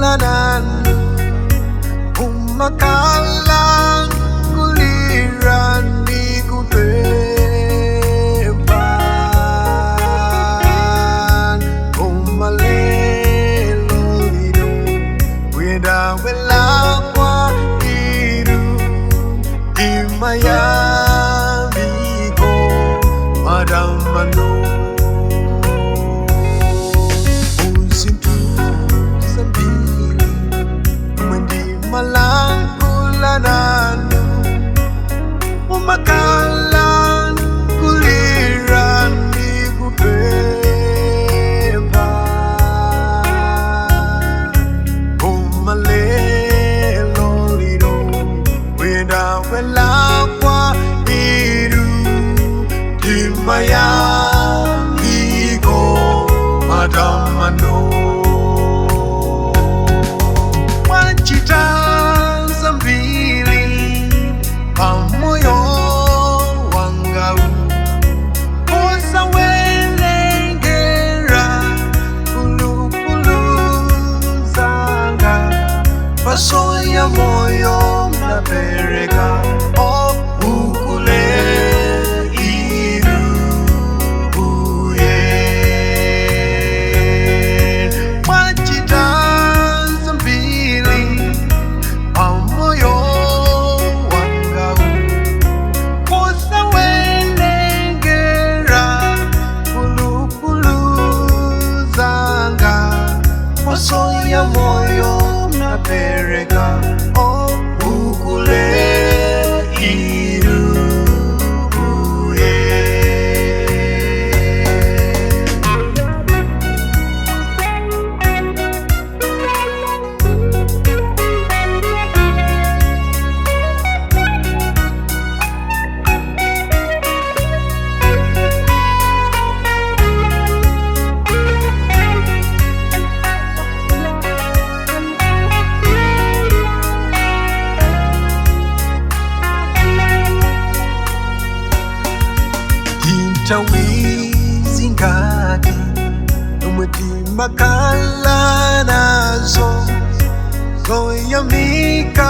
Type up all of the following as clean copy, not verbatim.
Ndimalankulananu umakhala kulira ndikupempha koma lelo lino kuyenda welakwa iru imayamiko madamano uzintu zambiri mwendimalankulananu umakhala kulira ndikupempha koma lelo lino kuyenda welakwa iru ndimayamiko madamano wachita zambiri pamoyo wanga osawelengera pulupulu zanga paso ya moyo napereka o ukule irubuye wachita zambiri pamoyo wanga osawelengera pulupulu zanga paso ya moyo napereka o ukule irubuye. Intawizingati umutima kala nazo zoyamika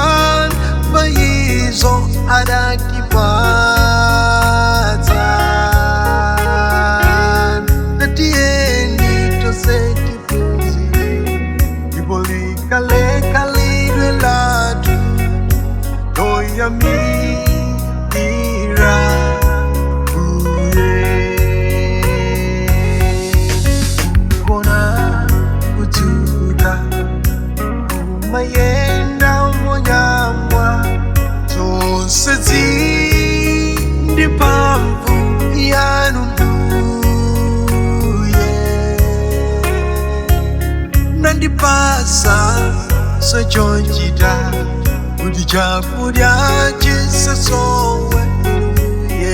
mayizo adatipatsa natiyeni tosetipunzile ipolikalekhalidwe lathu toyamira uye kugona kudzuka umayenda monyamwa zonse zindipamvu yanu mbuye nandipasa sochonchita kuti chakudya chisasowe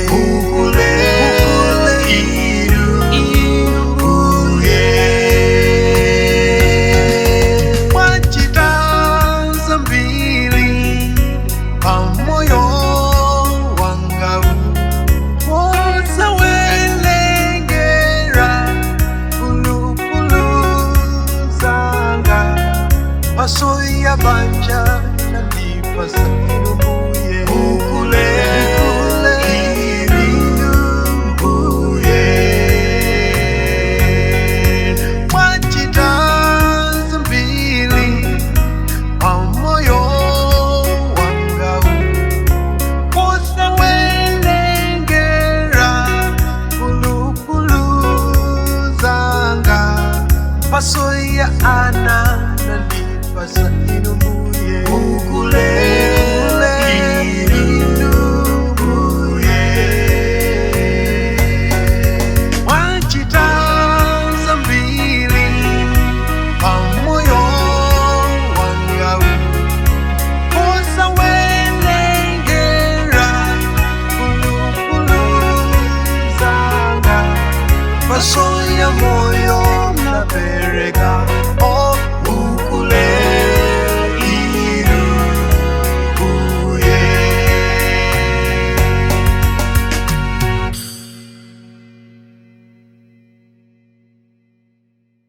ukule irubuye wachita zambiri pamoyo wanga osawelengera pulupulu zanga paso ya banja nandipasa irubuye ukule irubuye wachita zambiri pamoyo wanga osawelengera pulupulu zanga paso ya ana nandipasa irubuye ukule.